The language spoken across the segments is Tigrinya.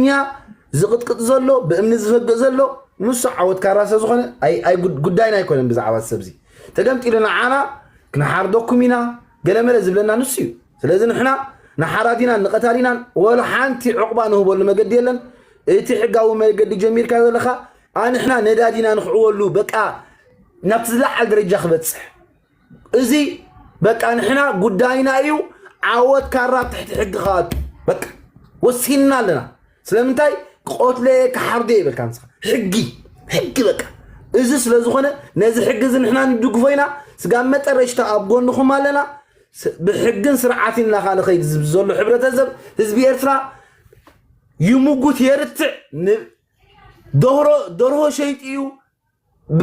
ትግርኛ ዝቕጥቅጥ ዘሎ፣ ብእምኒ ዝፈግእ ዘሎ ንሱ ዓወት ካራ ስለ ዝኾነ ኣይ- ኣይ ጉድ- ጉዳይና ኣይኮነን። ብዛዕባ ሰብዚ ተገምጢሉ ንዓና ክንሓርደኩም ኢና ገለመለ ዝብለና ንሱ እዩ። ስለዚ ንሕና ንሓራዲናን ንቐታሊናን ወላ ሓንቲ ዕቑባ ንህበሉ መገዲ የለን። እቲ ሕጋዊ መገዲ ጀሚርካ ዘለኻ ኣንሕና ነዳዲና ንኽዕወሉ በቃ ናብቲ ዝለዓል ደረጃ ክበፅሕ እዚ በቃ ንሕና ጉዳይና እዩ። ዓወት ካራ ትሕቲ ሕጊ ክኣቱ በቃ ወሲንና ኣለና። ስለምንታይ ክቆትለ ክሓርዶ ይበልካ ንስኻ ሕጊ ሕጊ በቃ እዚ ስለ ዝኾነ ነዚ ሕጊ እዚ ንሕና ንድግፎ ኢና። ስጋብ መጠረሽታ ኣብ ጎንኹም ኣለና። ስ- ብሕግን ስርዓትን ኢና ከዓ ንኸይድ ዝብ ዘሎ ሕብረተሰብ ህዝቢ ኤርትራ ይምጉት የርትዕ ን- ደህሮ ደርሆ ሸይጢ እዩ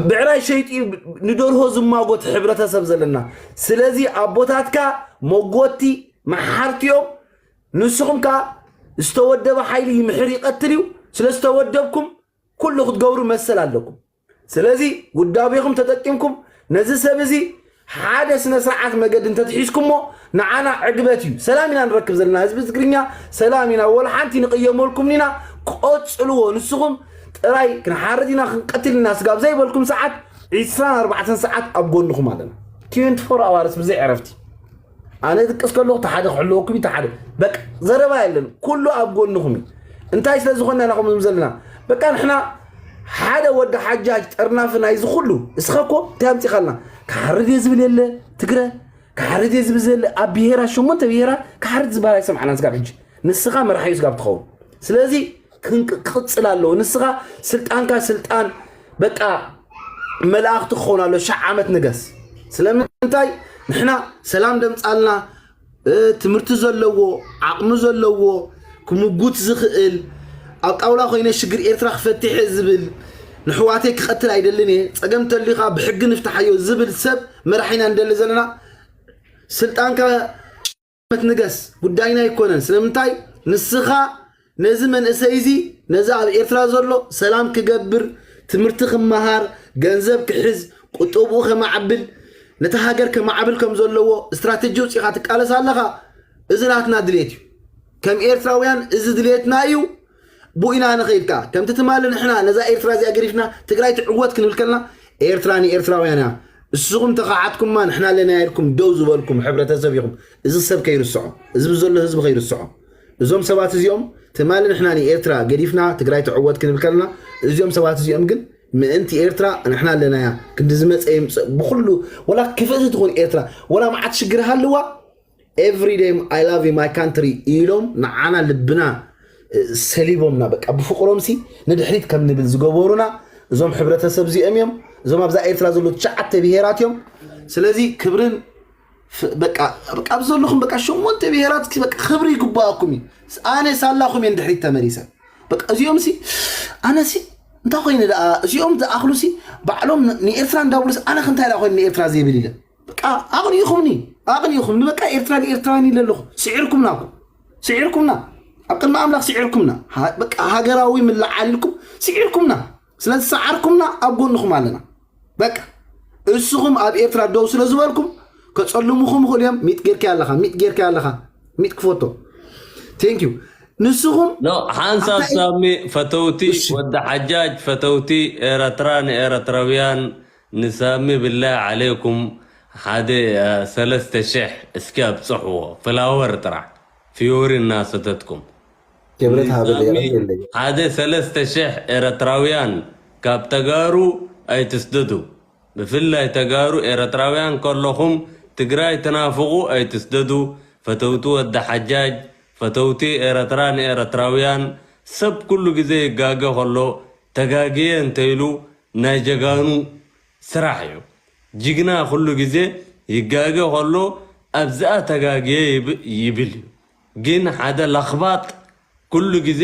ብዕራይ ሸይጢ ንደርሆ ዝማጎት ሕብረተሰብ ዘለና። ስለዚ ኣቦታትካ መጎቲ መሓርቲ እዮም። ንስኹም ከኣ ዝተወደበ ሓይሊ ይምሕር ይቐትል እዩ። ስለ ዝተወደብኩም ኩሉ ክትገብሩ መሰል ኣለኩም። ስለዚ ውዳቤኹም ተጠቂምኩም ነዚ ሰብ እዚ ሓደ ስነ ስርዓት መገዲ እንተትሒዝኩሞ ንዓና ዕግበት እዩ። ሰላም ኢና ንረክብ ዘለና ህዝቢ ትግርኛ ሰላም ኢና፣ ወላ ሓንቲ ንቅየመልኩም ኢና። ቆጽልዎ ንስኹም ጥራይ ክንሓርድ ኢና ክንቀትል ኢና ስጋብ ዘይበልኩም ሰዓት ዒስራን ኣርባዕተን ሰዓት ኣብ ጎንኹም ኣለና። ትዌንቲ ፎር ኣዋርስ ብዘይ ዕረፍቲ ኣነ ድቅስ ከለኹ ተሓደ ክሕልወኩም እዩ ተሓደ በቃ ዘረባ የለን ኩሉ ኣብ ጎንኹም እዩ። እንታይ ስለ ዝኾንና ኢና ከምኡ ዘለና በቃ ንሕና ሓደ ወዲ ሓጃጅ ጠርናፊ ናይዚ ኩሉ እስኸ እኮ እንታይ ኣምፂኻልና ክሓርድ እየ ዝብል የለ ትግረ ክሓርድ እየ ዝብል ዘለ ኣብ ብሄራት ሸሞንተ ብሄራት ክሓርድ ዝበሃል ኣይሰማዕናን ስጋብ ሕጂ ንስኻ መራሒ እዩ ስጋብ ትኸውን ስለዚ ክን- ክቕፅል ኣለዎ ንስኻ ስልጣንካ ስልጣን በቃ መላእኽቲ ክኸውን ኣሎ ሻዕ ዓመት ንገስ ስለምንታይ ንሕና ሰላም ደምፃልና እ፣ ትምህርቲ ዘለዎ ዓቕሚ ዘለዎ ክምጉት ዝኽእል ኣብ ጣውላ ኮይነ ሽግር ኤርትራ ክፈትሕ እየ ዝብል ንሕዋተይ ክቐትል ኣይደልን እየ ፀገም ተልዩ ከዓ ብሕጊ ንፍትሓዮ ዝብል ሰብ መራሒና ንደሊ ዘለና ስልጣንካ ዓመት ንገስ ጉዳይና ኣይኮነን ስለምንታይ ንስኻ ነዚ መንእሰይ እዚ ነዚ ኣብ ኤርትራ ዘሎ ሰላም ክገብር ትምህርቲ ክመሃር ገንዘብ ክሕዝ ቁጠብኡ ከማዕብል ነቲ ሃገር ከማዕብል ከም ዘለዎ ስትራተጂ ውፂኻ ትቃለስ ኣለኻ እዚ ናትና ድሌት እዩ ከም ኤርትራውያን እዚ ድሌትና እዩ ብኡ ኢና ንኸይድ ከዓ ከምቲ ትማሊ ንሕና ነዛ ኤርትራ እዚኣ ገዲፍና ትግራይ ትዕወት ክንብል ከለና ኤርትራ ንኤርትራውያን እያ እስኹም ተኻዓትኩማ ንሕና ኣለና ኢልኩም ደው ዝበልኩም ሕብረተሰብ ኢኹም እዚ ሰብ ከይርስዖ እዚ ብዘሎ ህዝቢ ከይርስዖ እዞም ሰባት እዚኦም ትማሊ ንሕና ንኤርትራ ገዲፍና ትግራይ ትዕወት ክንብል ከለና እዚኦም ሰባት እዚኦም ግን ምእንቲ ኤርትራ ንሕና ኣለናያ ክንዲ ዝመፀ ይምፅእ ብኩሉ ወላ ክፍእቲ ትኹን ኤርትራ ወላ መዓት ሽግር ሃልዋ every day I love you my country ኢሎም ንዓና ልብና ሰሊቦምና በቃ ብፍቅሮም ሲ ንድሕሪት ከም ንብል ዝገበሩና እዞም ሕብረተሰብ እዚኦም እዮም እዞም ኣብዛ ኤርትራ ዘለዉ ትሽዓተ ብሄራት እዮም ስለዚ ክብርን በቃ በቃ ኣብዚ ዘለኹም በቃ ሸሞንተ ብሄራት በቃ ክብሪ ይግባኣኩም እዩ ኣነ ሳላኹም እየ ንድሕሪት ተመሊሰ በቃ እዚኦም ሲ ኣነ ሲ እንታይ ኮይነ ደኣ እዚኦም ዝኣኽሉ ሲ ባዕሎም ንኤርትራ እንዳብሉስ ኣነ ክንታይ ደኣ ኮይኑ ንኤርትራ ዘይብል ኢለ በቃ ኣቕኒኹምኒ ኣቕኒኹምኒ በቃ ኤርትራ ንኤርትራውያን ኢለ ኣለኹ ስዒርኩምና እኮ ስዒርኩምና ኣብ ቅድሚ ኣምላኽ ስዒርኩምና በቃ ሃገራዊ ምልዓል ኢልኩም ስዒርኩምና ስለዚ ሰዓርኩምና ኣብ ጎንኹም ኣለና በቃ እስኹም ኣብ ኤርትራ ደው ስለ ዝበልኩም ከጸልሙኹም ይኽእሉ እዮም ሚጥ ጌርካ ኣለኻ ሚጥ ጌርካ ኣለኻ ሚጥ ክፈቶ thank you ንስኹም ኖ ሓንሳብ ሳሚ ፈተውቲ ወዲ ሓጃጅ ፈተውቲ ኤረትራ ንኤረትራውያን ንሳሚ ብላይ ዓለይኩም ሓደ ሰለስተ ሽሕ እስኪ ኣብፅሕዎ ፍላወር ጥራሕ ፊዮሪ እናሰተትኩም ክብረት ሃበለ ሓደ ሰለስተ ሽሕ ኤረትራውያን ካብ ተጋሩ ኣይትስደዱ ብፍላይ ተጋሩ ኤረትራውያን ከለኹም ትግራይ ትናፍቑ ኣይትስደዱ ፈተውቲ ወዲ ሓጃጅ ፈተውቲ ኤረትራ ንኤረትራውያን ሰብ ኩሉ ግዜ ይጋገ ከሎ ተጋግየ እንተኢሉ ናይ ጀጋኑ ስራሕ እዩ። ጅግና ኩሉ ግዜ ይጋገ ከሎ ኣብዚኣ ተጋግየ ይብል እዩ። ግን ሓደ ለኽባጥ ኩሉ ግዜ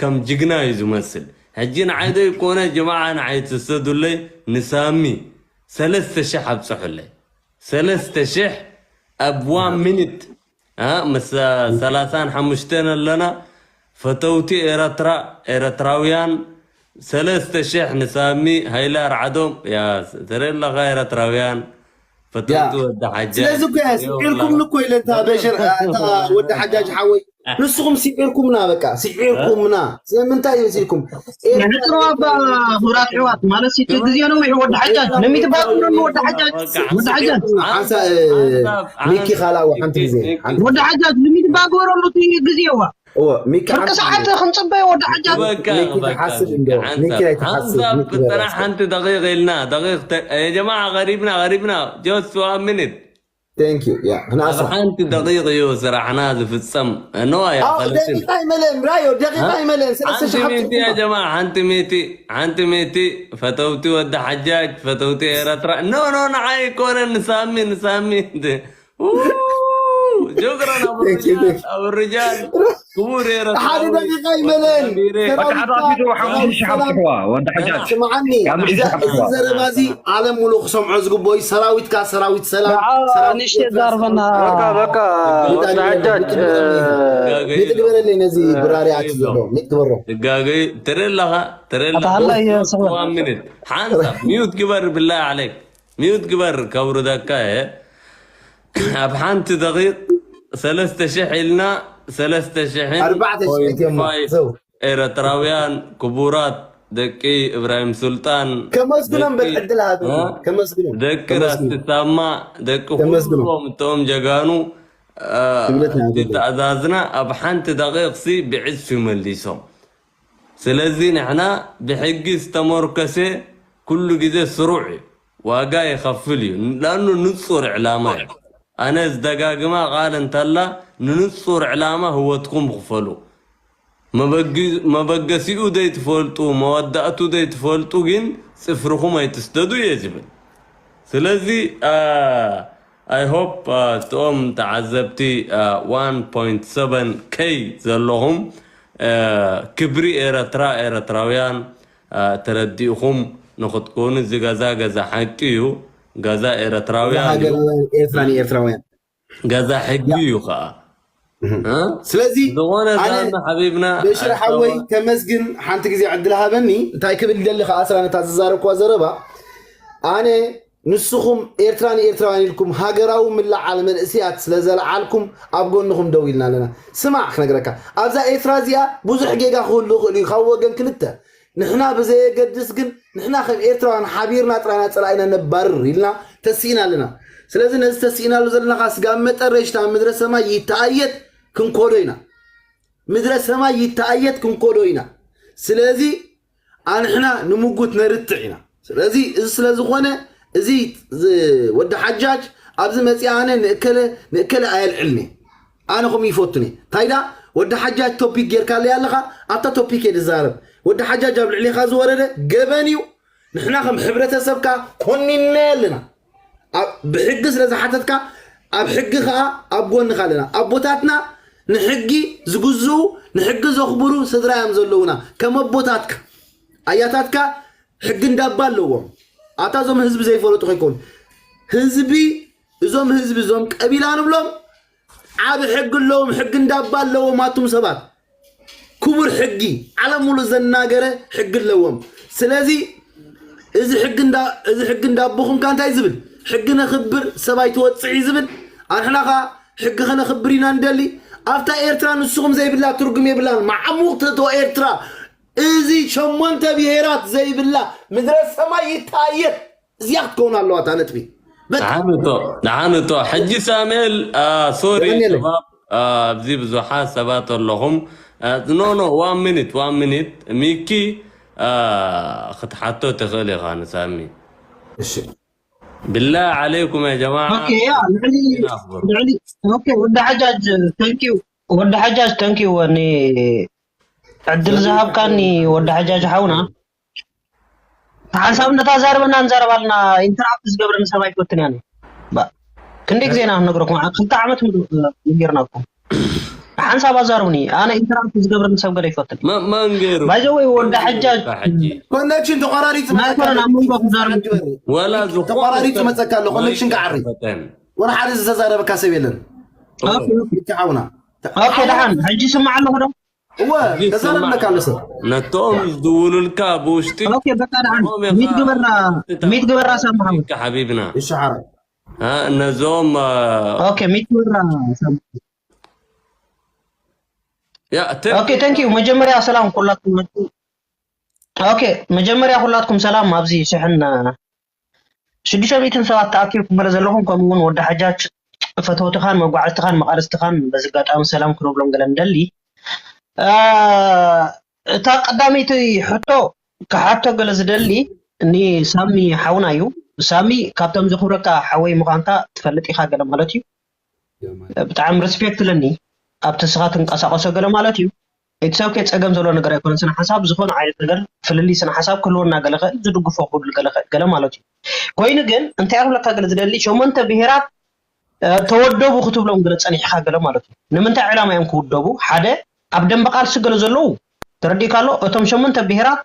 ከም ጅግና እዩ ዝመስል። ሕጂ ንዓይ ዘይኮነ ጅማዓ ንዓይ ትሰዱለይ ንሳሚ ሰለስተ ሽሕ ኣብፅሑለይ። ሰለስተ ሽሕ ኣብ one minute ምስ ሰላሳን ሓሙሽተን ኣለና ፈተውቲ ኤረትራ ኤረትራውያን ሰለስተ ሽሕ ንሳሚ ሃይለ ኣርዓዶም ያ ተረለኻ ኤረትራውያን ፈተውቲ ወዲ ሓጃ ስለዚ እኮ እያ ስዒርኩምኒ እኮ ኢለ እታ በሽር እታ ወዲ ሓጃጅ ሓወይ ንስኹም ስዒርኩምና፣ በቃ ስዒርኩምና። ስለምንታይ መሲልኩም? ንሕጥሩ ኣባ ክቡራት ኣሕዋት፣ ማለት እቲ ግዜ ነዊሕ። ወዲ ሓጃጅ፣ ለሚትባል ወዲ ሓጃጅ፣ ወዲ ሓጃጅ፣ ሓንሳ ሚኪ ካላ ሓንቲ ግዜ ወዲ ሓጃጅ፣ ለሚትባል ግበረሉ እቲ ግዜ ዋ። ሚኪ ፍርቂ ሰዓት ክንጽበዮ ወዲ ሓጃጅ። ሚኪ ትሓስብ እንዶ ሚኪ ኣይትሓስብ። ጥራሕ ሓንቲ ደቂቕ ኢልና ደቂቕ። የጀማዓ ቀሪብና ቀሪብና። ጆስ ዋን ሚኒት Thank you. ያ ኣብ ሓንቲ ደቂቕ እዩ ስራሕና ዝፍጸም። ኖ ኣያ ደቂቃ ይመለን ራዮ፣ ደቂቃ ይመለን። ሰለስተ ሓንቲ ሺሕ ሚቲ ያ ጀማ ሓንቲ ሚቲ ሓንቲ ሚቲ። ፈተውቲ ወዲ ሓጃጅ፣ ፈተውቲ ኤረትራ። ኖ ኖ ንዓይ ይኮነን፣ ንሳሚ ንሳሚ። ጀግረን ኣብ ርጃል ክቡር ኤረትራ ሓደ ደቂቃ ይመለን። ወዲ ሓዳፊቱ ሓሙሽተ ሺሕ ኣብፅሕዋ። ወዲ ሓጃጅ ስምዓኒ፣ ሓሙሽተ ሺሕ እዚ ኣብፅሕዋ። ዘረባ እዚ ዓለም ሙሉእ ክሰምዖ ዝግብኦ እዩ። ሰራዊትካ ሰራዊት ሰላም፣ ሰራዊት ንሽት ዛርበና በቃ በቃ ወዲ ሓጃጅ ሚት ግበረለይ ነዚ ብራሪያት ዘሎ ሚት ግበሮ። ትጋገዩ ትርኢ ኣለኻ ትርኢ ኣታ ሃላ እየ ሰብኣ። ሚኒት ሓንሳብ ሚዩት ግበር ብላይ ዓለይክ ሚዩት ግበር ከውርደካ እየ። ኣብ ሓንቲ ደቂቕ ሰለስተ ሽሕ ኢልና ሰለስተ ሽሕን ኣርባዕተ ሽሕ እዮም። ፋይቭ ዘው ኤረትራውያን ክቡራት ደቂ እብራሂም ሱልጣን ከመስግኖም በል ደቂ- ዕድል ሃብ እ? ከመስግኖም ደቂ ከመስግኖም። ራስቲ ሳማ ደቂ ከመስግኖም። ኩሎም እቶም ጀጋኑ እ፣ ክብረት ኣብቲ ይሃብልኩም። ተኣዛዝና ኣብ ሓንቲ ደቂቕሲ ብዕጽፊ መሊሶም። ስለዚ ንሕና ብሕጊ ዝተመርኮሰ ኩሉ ግዜ ስሩዕ እዩ፣ ዋጋ ይኸፍል እዩ። ላኑ ንጹር ዕላማ እዩ። ኣነ ዝደጋግማ ቃል እንተላ ንንጹር ዕላማ ህይወትኩም ክፈሉ። መበጊ- መበገሲኡ ዘይትፈልጡ መወዳእቱ ዘይትፈልጡ ግን ጽፍርኹም ኣይትስደዱ እየ ዝብል። ስለዚ I hope እቶም ተዓዘብቲ one point seven K ዘለኹም ክብሪ ኤረትራ ኤረትራውያን ተረዲእኹም ንክትኮኑ እዚ ገዛ ገዛ ሓቂ እዩ። ገዛ ኤረትራውያን እዩ። ኤርትራ ንኤርትራውያን ገዛ ሕጊ እዩ ከዓ። ስለዚ ዝኾነ ኣነ ዛና ሓቢብና በሽር ሓወይ ተመስግን ሓንቲ ግዜ ዕድል ሃበኒ። እንታይ ክብል ይደሊ ከኣ ስራ ነታ ዝዛረብኳ ዘረባ ኣነ ንስኹም ኤርትራ ንኤርትራውያን ኢልኩም ሃገራዊ ምልዓል መንእስያት ስለ ዘለዓልኩም ኣብ ጎንኹም ደው ኢልና ኣለና። ስማዕ ክነግረካ፣ ኣብዛ ኤርትራ እዚኣ ብዙሕ ጌጋ ክህሉ ይኽእል እዩ ካብ ወገን ክልተ። ንሕና ብዘየገድስ ግን ንሕና ከም ኤርትራውያን ሓቢርና ጥራይና ጸላኢና ነባርር ኢልና ተሲእና ኣለና። ስለዚ ነዚ ተሲእናሉ ዘለናኻ ስጋብ መጠረሽታ ምድረ ሰማይ ይተኣየት ክንኮዶ ኢና። ምድረ ሰማይ ይተኣየት ክንኮዶ ኢና። ስለዚ ኣንሕና ንምጉት ነርትዕ ኢና። ስለዚ እዚ ስለ ዝኾነ እዚ ዝ- ወዲ ሓጃጅ ኣብዚ መፂኣ ኣነ ንእከለ ንእከለ ኣየልዕልኒ። ኣነ ከምኡ ይፈቱኒ። ታይዳ ወዲ ሓጃጅ ቶፒክ ጌርካለይ ኣለኻ ኣብታ ቶፒክ እየ ዝዛረብ። ወዲ ሓጃጅ ኣብ ልዕሊኻ ዝወረደ ገበን እዩ። ንሕና ከም ሕብረተሰብካ ኮኒና ኣለና። ኣብ- ብሕጊ ስለ ዝሓተትካ ኣብ ሕጊ ከዓ ኣብ ጎንካ ኣለና። ኣቦታትና ንሕጊ ዝግዝኡ ንሕጊ ዘኽብሩ ስድራ እዮም ዘለውና። ከም ኣቦታትካ ኣያታትካ ሕጊ እንዳባ ኣለዎም። ኣታ እዞም ህዝቢ ዘይፈለጡ ከይኮኑ ህዝቢ እዞም ህዝቢ እዞም ቀቢላ ንብሎም ዓብ ሕጊ ኣለዎም። ሕጊ እንዳባ ኣለዎም ኣቱም ሰባት ክቡር ሕጊ ዓለም ሙሉ ዘናገረ ሕጊ ኣለዎም። ስለዚ እዚ ሕጊ እንዳ እዚ ሕጊ እንዳቦኹም ካ እንታይ ዝብል ሕጊ ነኽብር ሰብኣይ ትወፅዕ እዩ ዝብል ኣንሕና ካ ሕጊ ከነኽብር ኢና ንደሊ። ኣብታ ኤርትራ ንስኹም ዘይብላ ትርጉም የብላን። ማዓሙቕ ትእቶ ኤርትራ እዚ ሸሞንተ ብሄራት ዘይብላ ምድረ ሰማይ ይታየት እዚኣ ክትከውን ኣለዋ እታ ነጥቢ። በቃ ደሓንቶ ደሓንቶ ሕጂ ሳሙኤል ሶሪ የቐንየለይ። ሸባብ ኣብዚ ብዙሓት ሰባት ኣለኹም። ኖ ኖ ዋን ሚኒት ዋን ሚኒት ሚኪ ክትሓቶ ትኽእል ኢኻ ንሳሚ። እሺ ብላሂ ዓለይኩም ያ ጀማዓ ኦኬ ያ ልዕሊ ኣኽብሩ። ልዕሊ ኦኬ ወዲ ሓጃጅ ተንኪው ወዲ ሓጃጅ ተንኪው ወኒ ዕድል ዝሃብካኒ ወዲ ሓጃጅ ሓውና ሓንሳብ እንዳተዛረበና ንዛረብ ኣለና። ኢንተራፕት ዝገብረኒ ሰብ ኣይፈትን እያ። ባ ክንደይ ግዜ ኢና ክንነግረኩም? ዓ- ክልተ ዓመት ሙሉእ ነጊርናኩም። ሓንሳብ ኣዛርቡኒ። ኣነ ኢንተራፕት ዝገብረኒ ሰብ ገለ ኣይፈትን። መ- መን ገይሩ ባይዘወይ ወዲ ሓጃጅ ሕጂ ኮኔክሽን ተቋራሪፁ ናይ ኮነ ናብ መንጎ ክዛረብ ወላ ዝኾነ ተቋራሪፁ ሰብ መፀካ ኣሎ ኮኔክሽን ክዓሪ ፈተን። ወላ ሓደ ዝተዛረበካ ሰብ የለን። ኦኬ፣ ኦኬ። ብቻ ሓውና ኦኬ፣ ደሓን ሕጂ ይስማዕ ኣለኹ ዶ? እወ ተዛረብነካ ኣሎ ሰብ ነቶም ዝድውሉልካ ብውሽጢ ኦኬ፣ በቃ ደሓን ሚት ግበራ፣ ሚት ግበራ ሳምሓ። ሓቢብና እሺ ሓራ እ፣ እነዞም እ፣ ኦኬ፣ ሚት ግበራ ሳምሓ። ያ፣ thank you። Okay, thank you. መጀመርያ ሰላም ኩላትኩም። Okay, መጀመርያ ኩላትኩም ሰላም። ኣብዚ ሽሕን ሽዱሽተ ሚእትን ሰባት ተኣኪብኩም ገለ ዘለኹም፣ ከምኡ እውን ወዲ ሓጃጅ ፈተውትኻን መጓዓዝትኻን መቓልስትኻን በዚ ኣጋጣሚ ሰላም ክንብሎም ገለ ንደሊ። እታ ቀዳመይቲ ሕቶ ክሓቶ ገለ ዝደሊ፣ ንሳሚ ሓውና እዩ። ሳሚ፣ ካብቶም ዘኽብረካ ሓወይ ምዃንካ ትፈልጥ ኢኻ ገለ ማለት እዩ። ብጣዕሚ ሪስፔክት ኣለኒ ኣብቲ ንስኻ ትንቀሳቐሶ ገለ ማለት እዩ። ኢትስ ኦኬ፣ ጸገም ዘሎ ነገር ኣይኮነን። ስነ ሓሳብ ዝኾነ ዓይነት ነገር ፍልልይ ስነ ሓሳብ ክህልወና ገለ ኽእል፣ ዝድግፎ ክብል ገለ ኽእል ገለ ማለት እዩ። ኮይኑ ግን እንታይ ክብለካ ገለ ዝደሊ፣ ሸሞንተ ብሄራት ተወደቡ ክትብሎም ገለ ጸኒሕካ ገለ ማለት እዩ። ንምንታይ ዕላማ እዮም ክውደቡ? ሓደ ኣብ ደንበ ቃልሲ ገለ ዘለዉ ተረዲእካ ኣሎ። እቶም ሸሞንተ ብሄራት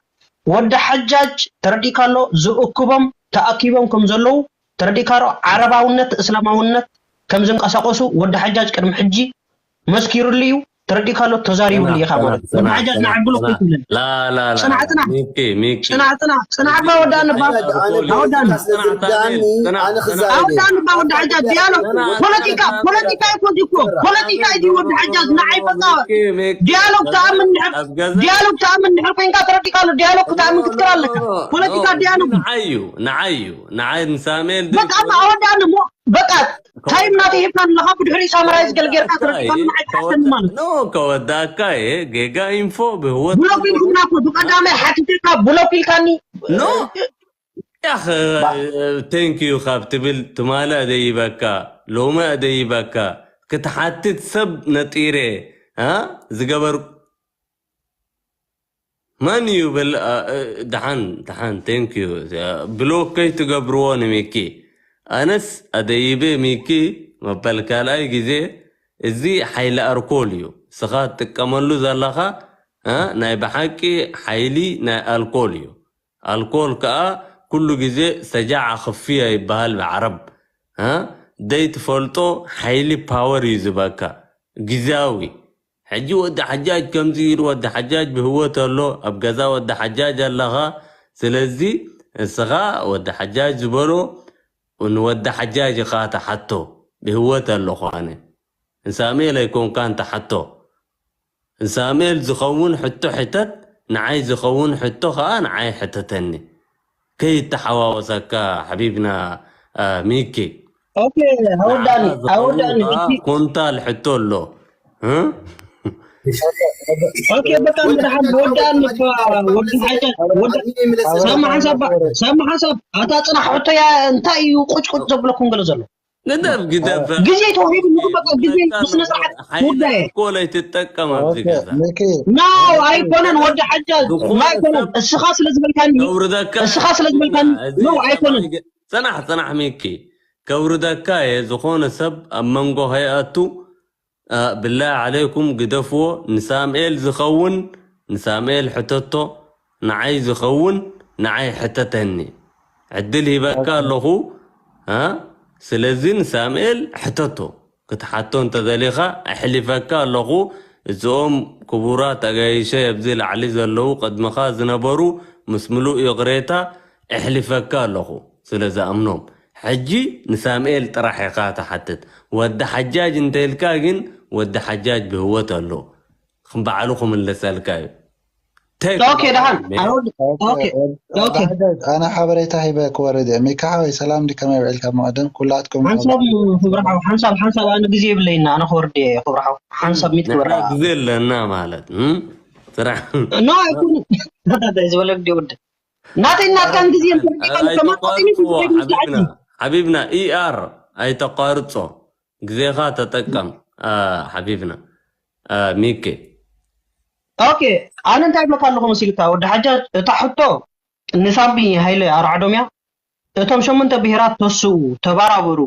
ወዲ ሓጃጅ ተረዲእካ ኣሎ፣ ዝእክቦም ተኣኪቦም ከም ዘለዉ ተረዲእካ ኣሎ። ዓረባውነት እስላማውነት ከም ዝንቀሳቀሱ ወዲ ሓጃጅ ቅድሚ ሕጂ መስኪሩሉ እዩ። ተረዲእካ ኣሎ፣ ተዛሪቡሉ ኢኻ ማለት እዩ። ወዲ ሓጃጅ ንዓይ ብሎ ከይትብለኒ። ጽናዕ፣ ጽናዕ። ጽናዕ፣ ጽናዕ። ጽናዕ እባ ወዳኒ እባ። ኣወዳኒ። ኣወዳኒ እባ ወዲ ሓጃጅ። ዲያሎግ፣ ፖለቲካ፣ ፖለቲካ እዩ እኮ እዚ እኮ። ፖለቲካ እዩ ወዲ ሓጃጅ። ንዓይ በቃ ዲያሎግ ትኣምን ድሕር፣ ዲያሎግ ትኣምን ድሕር ኮይንካ ተረዲእካ ኣሎ። ዲያሎግ ክትኣምን ክትክር ኣለካ። ፖለቲካ ዲያሎግ እዩ። ንዓይ እዩ፣ ንዓይ እዩ። ንዓይ ንሳሙኤል ድዩ? በቃ እባ ኣወዳኒ እሞ በቃ ታይም ናተይ ሂብካ ኣለኻ። ብድሕሪኡ ሳምራይዝ ገለ ጌርካ ተረዲእካ ንዓይ ትሓተኒ ማለት እዩ። ኖ፣ ከወዳእካ እየ። ጌጋ ኢንፎ ብህይወት ብሎክ ኢልኩምና እኮ ብቀዳማይ ሓቲተካ ብሎክ ኢልካኒ። ኖ፣ ያኽ፣ ቴንክ ዩ ካብ ትብል ትማሊ ኣደይበካ፣ ሎሚ ኣደይበካ፣ ክትሓትት ሰብ ነጢረ፣ አ፣ ዝገበር-፣ መን እዩ በል፣ አ፣ እ፣ ደሓን፣ ደሓን፣ ቴንክ ዩ። ብሎክ ከይትገብርዎ ንሚኪ። ኣነስ ኣደይበ ሚኪ መበል ካልኣይ ግዜ፣ እዚ ሓይሊ ኣርኮል እዩ። ስኻ ትጥቀመሉ ዘለኻ፣ አ፣ ናይ ብሓቂ ሓይሊ ናይ ኣልኮል እዩ። ኣልኮል ከኣ ኩሉ ግዜ ሰጃዓ ክፍያ ይበሃል ብዓረብ። እ? ዘይትፈልጦ ሓይሊ ፓወር እዩ ዝበካ። ግዝያዊ። ሕጂ ወዲ ሓጃጅ ከምዚ ኢሉ፣ ወዲ ሓጃጅ ብህይወት ኣሎ፣ ኣብ ገዛ ወዲ ሓጃጅ ኣለኻ። ስለዚ ንስኻ ወዲ ሓጃጅ ዝበሎ ንወዲ ሓጃጅ ኢኻ ትሓቶ። ብህይወት ኣለኹ ኣነ። ንሳሙኤል ኣይኮንካን ትሓቶ። ንሳሙኤል ዝኸውን ሕቶ ሕተት፣ ንዓይ ዝኸውን ሕቶ ኸኣ ንዓይ ሕተተኒ። ከይተሓዋወሰካ ሓቢብና፣ አ፣ ሚኪ። ኦኬ፣ ኣወዳኒ፣ ንዓኻ ዝኸውን ኣወዳኒ፣ ኸኣ ሚኪ። ኩንታል ሕቶ ኣሎ። እ? ኦኬ፣ በቃ መድሓን ወዳኒ እኳ ወዲ ሓጃጅ፣ ወዲ-፣ ሳሚ ሓንሳብ፣ ሳሚ ሓንሳብ፣ ኣታ ጽናሕ ሕቶ እያ፣ እንታይ እዩ ቁጭ ቁጭ ዘብለኩም ገለ ዘሎ? ግደፍ፣ ግደፍ። ግዜ ተዋሂቡ፣ ንግበቃ ግዜ ብስነ ስርዓት ጉዳይ። ኮል ኣይትጠቀም ኣብዚ ገዛ። No፣ ኣይኮነን፣ ወዲ ሓጃጅ፣ ዝኾነ ኣይኮነን። ሰብ እስኻ ስለ ዝበልካኒ፣ ከውርደካ እስኻ ስለ ዝበልካኒ፣ እዚ no፣ ኣይኮነን። ጽናሕ፣ ጽናሕ ሚኪ፣ ከውርደካ እየ። ዝኾነ ሰብ ኣብ መንጎ ከይኣቱ፣ አ፣ ብላሂ ዓለይኩም ግደፍዎ። ንሳሙኤል ዝኸውን ንሳሙኤል ሕተቶ፣ ንዓይ ዝኸውን ንዓይ ሕተተኒ። ዕድል ሂበካ ኣለኹ። አ፣ ስለዚ ንሳሙኤል ሕተቶ። ክትሓቶ እንተደሊኻ ኣሕሊፈካ ኣለኹ። እዚኦም ክቡራት ኣጋይሸ ኣብዚ ላዕሊ ዘለዉ ቅድመኻ ዝነበሩ ምስ ምሉእ ይቕሬታ ኣሕሊፈካ ኣለኹ ስለ ዝኣምኖም። ሕጂ ንሳሙኤል ጥራሕ ኢኻ ትሓትት። ወዲ ሓጃጅ እንተኢልካ ግን ወዲ ሓጃጅ ብህይወት ኣሎ። ከም በዓሉ ክምልሰልካ እዩ። ኦኬ፣ ደሓን። ኣነ ወዲ-፣ ኦኬ፣ ኦኬ። ኣነ ሓበሬታ ሂበ ክወርድ እየ። ሚካ ሓወይ ሰላም፣ ዲ ከመይ ውዒልካ? መቐደም ኩላትኩም ሓንሳብ ክብርሓው፣ ሓንሳብ፣ ሓንሳብ ኣነ ግዜ የብለይና፣ ኣነ ክወርድ እየ ክብርሓው። ሓንሳብ ሚት ክብርሓው። ግዜ ኣለና ማለት፣ እም? ስራሕ። ኖ፣ ኣይኮነን። እንታይ ዝበለ ግዜ ወዲ? ናተይ ናትካን ግዜ እንተርዲእካ ከማጣጥኒ ኣይተቋርጽዎ ሓቢብና። ሓቢብና፣ ኢኣር ኣይተቋርጾ። ግዜኻ ተጠቀም፣ አ፣ ሓቢብና፣ አ፣ ሚኪ። ኦኬ፣ ኣነ እንታይ እብለካ ኣለኹ መሲልካ? ወዲ ሓጃጅ፣ እታ ሕቶ ንሳሚ ሃይለ ኣርዓዶም እያ። እቶም ሸሞንተ ብሄራት ተስኡ፣ ተባራበሩ፣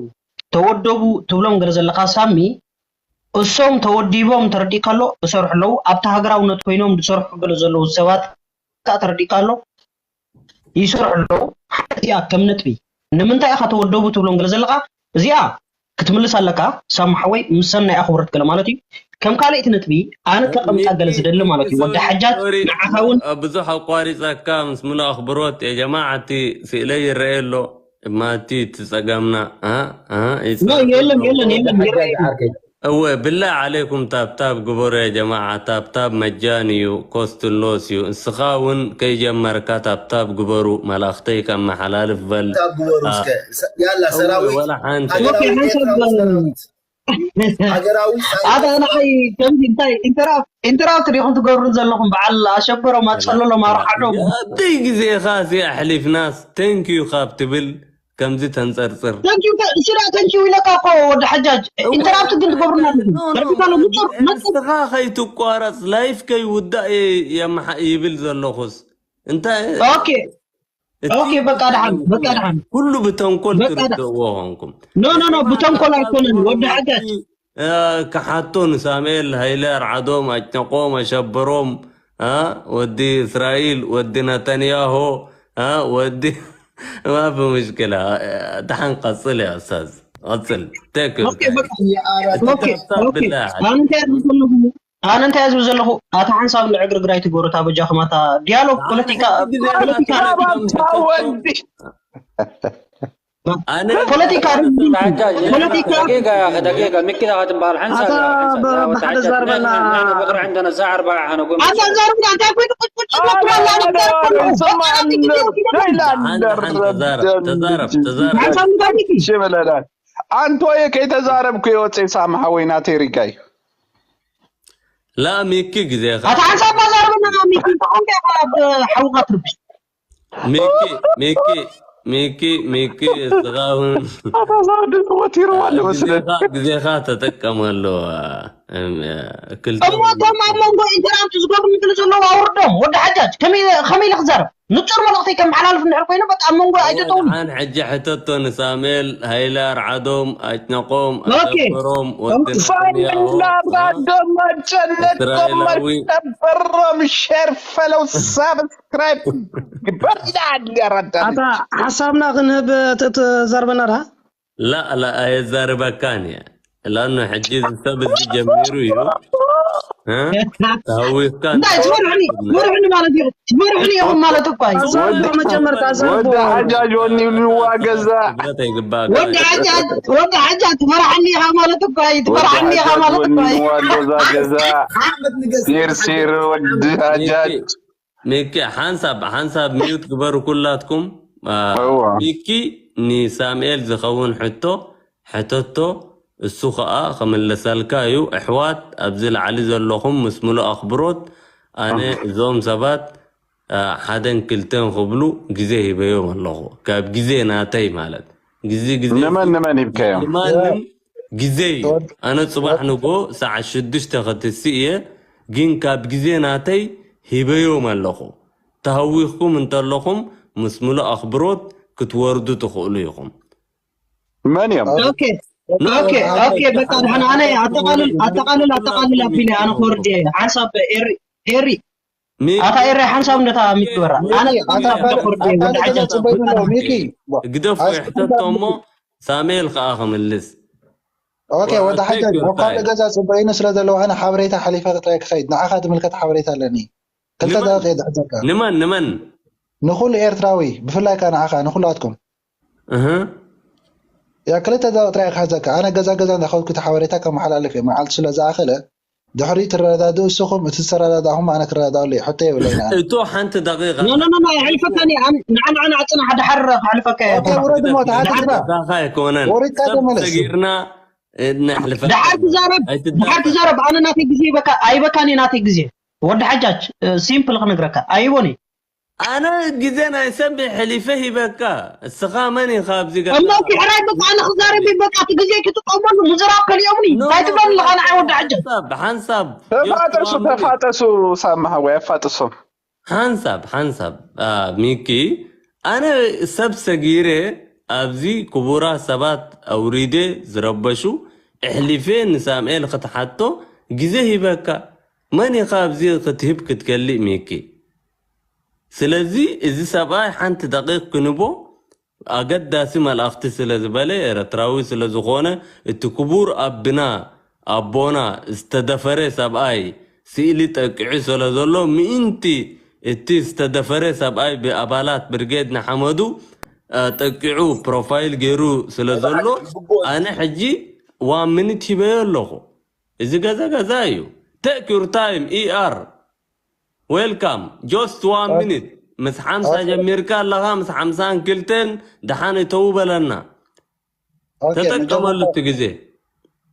ተወደቡ ትብሎም ገለ ዘለኻ ሳሚ፣ እሶም ተወዲቦም ተረዲእካ ኣሎ፣ እሰርሑ ኣለዉ። ኣብቲ ሃገራውነት ኮይኖም ዝሰርሑ ገለ ዘለዉ ሰባት ከኣ ተረዲእካ ኣሎ፣ ይሰርሑ ኣለዉ። ሓንቲ እያ ከም ነጥቢ። ንምንታይ ኢኻ ተወደቡ ትብሎም ገለ ዘለኻ? እዚኣ ክትምልስ ኣለካ ሳሚ ሓወይ፣ ምስ ሰናይ ኣኽብሮት ገለ ማለት እዩ። ከም ካልኣይቲ ነጥቢ ኣነ ከቐምጣ ገለ ዝደሊ ማለት እዩ። ወዲ ሓጃጅ ንዓኻ እውን ብዙሕ ኣቋሪጸካ ምስ ምሉእ ኣኽብሮት የጀማዓ፣ እቲ ስእለይ ይረኣየ ኣሎ። እማ እቲ እቲ ጸገምና፣ እ፣ እ፣ ኖ፣ የለን፣ የለን፣ የለን፣ ይረኣየኒ። እወ ብላዕ ዓለይኩም ታብታብ ግበሩ ያ ጀማዓ። ታብታብ መጃን እዩ፣ ኮስትሎስ እዩ። እስኻ እውን ከይጀመርካ ታብታብ ግበሩ፣ መልእኽተይ ከመሓላልፍ በል። ታብ ግበሩ እስከ። ያላ ሰራዊት ወላ ሓንቲ ሃገራዊ ኦኬ፣ ሓንሳብ ኤርትራ መሰራዊት ሃገራዊ ኣታ ንዓይ ከምዚ እንታይ ኢንተራፕት ኢንተራፕት ዲኹም ትገብሩ ዘለኹም? በዓል ኣሸበሮም ኣጸለሎም ኣርሓዶም ኣብደይ ግዜኻ ሲ ኣሕሊፍናስ ተንኪዩ ካብ ትብል ከምዚ ተንጸርጽር። ተንኪዩ እሱ ዳ ተንኪዩ ኢለካ እኮ ወዲ ሓጃጅ። ኢንተራፕት ግን ትገብሩና ኣለኹም። ተረዲእካ ኣሎ። ንጹር ነጥብ። ንስኻ ከይትቋረጽ ላይፍ ከይውዳእ እየ የመሓ- ይብል ዘለኹስ እንታይ ኦኬ እቲ ኦኬ፣ በቃ ደሓን፣ በቃ ደሓን። ኩሉ ብተንኮል በቃ ዳ- ትርድእዎ ኾንኩም። ኖ ኖ ኖ፣ ብተንኮል ኣይኮነን ወዲ ሓጃጅ። እ፣ ክሓቶ ንሳሙኤል ሃይለ ኣርዓዶም ኣጭነቆም ኣሸበሮም እ፣ ወዲ እስራኤል ወዲ ነተንያሆ እ፣ ወዲ ማፊ ሙሽክላ። ደሓን ቀጽል ያ ኡስታዝ ቀጽል። ቴክ ኦኬ በቃ ኦኬ ኦኬ። ኣነ እንታይ ያዝቡ ዘለኹ? ኣነ እንታይ ያዝቡ ዘለኹ? ኣታ ሓንሳብ ንዕግርግር ኣይትገብሩ። እታ በጃኹም ኣታ ዲያሎግ ፖለቲካ ፖለቲካ ባባ ወዲ ኣነ ፖለቲካ ፖለቲካ دقيقة يا أخي، دقيقة. مكي ذا تنبال حنسا أتا ب- بحد الزربنة. بكرة عندنا الساعة أربعة هنقوم ኣታ ዛርብና እንታይ ኮይኑ ቁጭ ቁጭ ትብሉ ኣላ ነገር ኩሉ ስማ በቃ ናቲ ግዜ ወሲደ ዳይላንደር ሓንሳብ ተዛረብ ተዛረብ። ሓንሳብ እንታይ ሚኪ ሽበለላ ኣንቶ እየ ከይተዛረብኩ የወፅእ ሳሚ ሓወይ ናተይ ሪጋይ ላ ሚኪ ግዜኻ ኣታ ሓንሳብ ዛርብና ሚኪ እንታይ ኮንካ ኢኻ ኣብ ሓውካ ትርብሽ ሚኪ ሚኪ ሚኪ ሚኪ እስኻ እውን ኣታ ዛርድ ወቲሩ ኣሎ መስለ ግዜኻ ግዜኻ ተጠቀመሉ። እም፣ ክልተ እሞ እቶም ኣብ መንጎ ኢንተራክት ዝገብሩ ምክሉ ዘለዉ ኣውርዶም። ወዲ ሓጃጅ ከመይ ከመይ ኢለ ክዛረብ? ንጹር መልእኽተይ ከመሓላልፍ እንድሕር ኮይኑ በቃ ኣብ መንጎ ኣይተጠውኒ። ሓን ሕጂ ሕተቶ ንሳሙኤል ሃይለ ኣርዓዶም ኣጭነቆም ኦኬ። ኣሸበሮም ወዲ ነተንያሁ ሳይላ ራዶም መጨለቆም እስራኤላዊ መሸበሮም ሸርፈለው ሳብስክራይብ ግበር ኢላ ኣዲያ ረዳኒ ኣታ ሓሳብና ክንህብ ትእትዘርበና ዳ ላ ላ ኣየዛርበካን እየ ላኖ ሕጂ እዚ ሰብ እዚ ጀሚሩ እዩ እ? ተሃዊኽካ እንታይ ትመርሕኒ ትመርሕኒ ማለት እዩ ትመርሕኒ ኢኹም ማለት እኮ እዩ። ኣዛርቦ መጀመርታ ኣዛርቦ ወዲ ሓጃጅ ወኒንዋ ገዛ ክብረት ኣይግባእካ ወዲ ሓጃጅ ወዲ ሓጃጅ ትፈርሓኒ ኢኻ ማለት እኮ እዩ ትፈርሓኒ ኢኻ ማለት እኮ እዩ። ወኒንዋ ገዛ ገዛ ሲርሲር ወዲ ሓጃጅ ሚኪ ሓንሳብ ሓንሳብ ሚዩት ግበሩ ኩላትኩም። አ፣ እዋ። ሚኪ ንሳሙኤል ዝኸውን ሕቶ ሕተቶ፣ እሱ ኸኣ ክምልሰልካ እዩ። ኣሕዋት ኣብዚ ላዕሊ ዘለኹም ምስ ምሉእ ኣኽብሮት ኣነ እዞም ሰባት አ፣ ሓደን ክልተን ክብሉ ግዜ ሂበዮም ኣለኹ። ካብ ግዜ ናተይ ማለት ግዜ ግዜ ንመን ንመን ሂብካዮም ንማንም ግዜ እዩ። ኣነ ጽባሕ ንጎ ሰዓት ሽዱሽተ ክትሲ እየ፣ ግን ካብ ግዜ ናተይ ሂበዮም ኣለኹ። ተሃዊኽኩም እንተለኹም ምስ ምሉእ ኣኽብሮት ክትወርዱ ትኽእሉ ኢኹም። መን እዮም ኦኬ ኦኬ ኦኬ በቃ ደሓን ኣነ ኣጠቃልል ኣጠቃልል ኣጠቃልል ኣቢለ ኣነ ክወርድ እየ ሓንሳብ ኤሪ ኤሪ ሚ- ኣታ ኤሪ ሓንሳብ እንደታ ሚግበራ ኣነ ኣታ ክወርድ እየ ወዲ ኣታ ሓጃጅ ጽበይ ብሎ ሚኪ ግደፎ ይሕተቶ እሞ ሳሙኤል ከኣ ክምልስ ኦኬ ወዲ ሓጃጅ take your ኣብ ካልእ time። ገዛ ጽበይኑ ስለ ዘለዉ ኣነ ሓበሬታ ሓሊፈ ጥራይ ክኸይድ ንዓኻ ትምልከት ሓበሬታ ኣለኒ ክልተ ንመን- ደቂቕ ክሕዘካ ንመን ንመን ንኹሉ ኤርትራዊ ብፍላይ ከኣ ንዓኻ ንኹላትኩም እህ ያ ክልተ ደቂቕ ጥራይ ክሕዘካ ኣነ ገዛ ገዛ እንዳኸድኩ እቲ ሓበሬታ ከመሓላልፍ እየ መዓልቲ ስለ ዝኣኸለ ድሕሪ ትረዳድኡ እስኹም እቲ ዝተረዳዳእኹም ኣነ ክረዳዳእሉ እየ ሕቶ የብለይን ኣነ እቶ ሓንቲ ደቂቃ ኖ ኖ ኖ ኣይሕልፈካኒ ንዓ ንዓ ንዓ ጽናሕ ድሓር ክሕልፈካ እየ ኦኬ ውረድ እሞ ተሓተትካ ዳኻ ኣይኮነን ወሪድካ ሰብ ተመለስ ሰጊርና ነሕልፈ ድሓር ትዛረብ ድሓር ትዛረብ ኣነ ናተይ ግዜ ይበካ ኣይበካን እዩ ናተይ ግዜ ወዲ ሓጃጅ ሲምፕል ክነግረካ ኣይቦን እዩ ኣነ ግዜ ናይ ሰብ ሕሊፈ ሂበካ እስኻ መን ኢኻ ኣብዚ ገዛ እሞ ሕራይ በቃ ኣነ ክዛረብ እዩ በቃ እቲ ግዜ ክጥቀመሉ ምዝራብ ከሊኦምኒ እንታይ ትብለኒ ኣለኻ ንዓይ ወዲ ሓጃጅ ሓንሳብ ሓንሳብ ተፋጠሱ ተፋጠሱ ሳማ ሓወይ ኣፋጥሶም ሓንሳብ ሓንሳብ አ፣ ሚኪ ኣነ ሰብ ሰጊረ ኣብዚ ክቡራት ሰባት ኣውሪደ ዝረበሹ ኣሕሊፈ ንሳሙኤል ክትሓቶ ግዜ ሂበካ መን ኢኻ ኣብዚ ክትህብ ክትከልእ ሚኪ ስለዚ እዚ ሰብኣይ ሓንቲ ደቂቕ ክንቦ ኣገዳሲ መልእኽቲ ስለ ዝበለ ኤረትራዊ ስለ ዝኾነ እቲ ክቡር ኣብና ኣቦና ዝተደፈረ ሰብኣይ ስእሊ ጠቂዑ ስለ ዘሎ ምእንቲ እቲ ዝተደፈረ ሰብኣይ ብኣባላት ብርጌድ ንሓመዱ አ፣ ጠቂዑ ፕሮፋይል ገይሩ ስለ ዘሎ ኣነ ሕጂ ዋን ሚኒት ሂበዮ ኣለኹ እዚ ገዛ ገዛ እዩ። Take your time ER. Welcome. Just one minute. ምስ ሓምሳ ጀሚርካ ኣለኻ፣ ምስ ሓምሳን ክልተን ደሓን እተው በለና። ተጠቀመሉ እቲ ግዜ።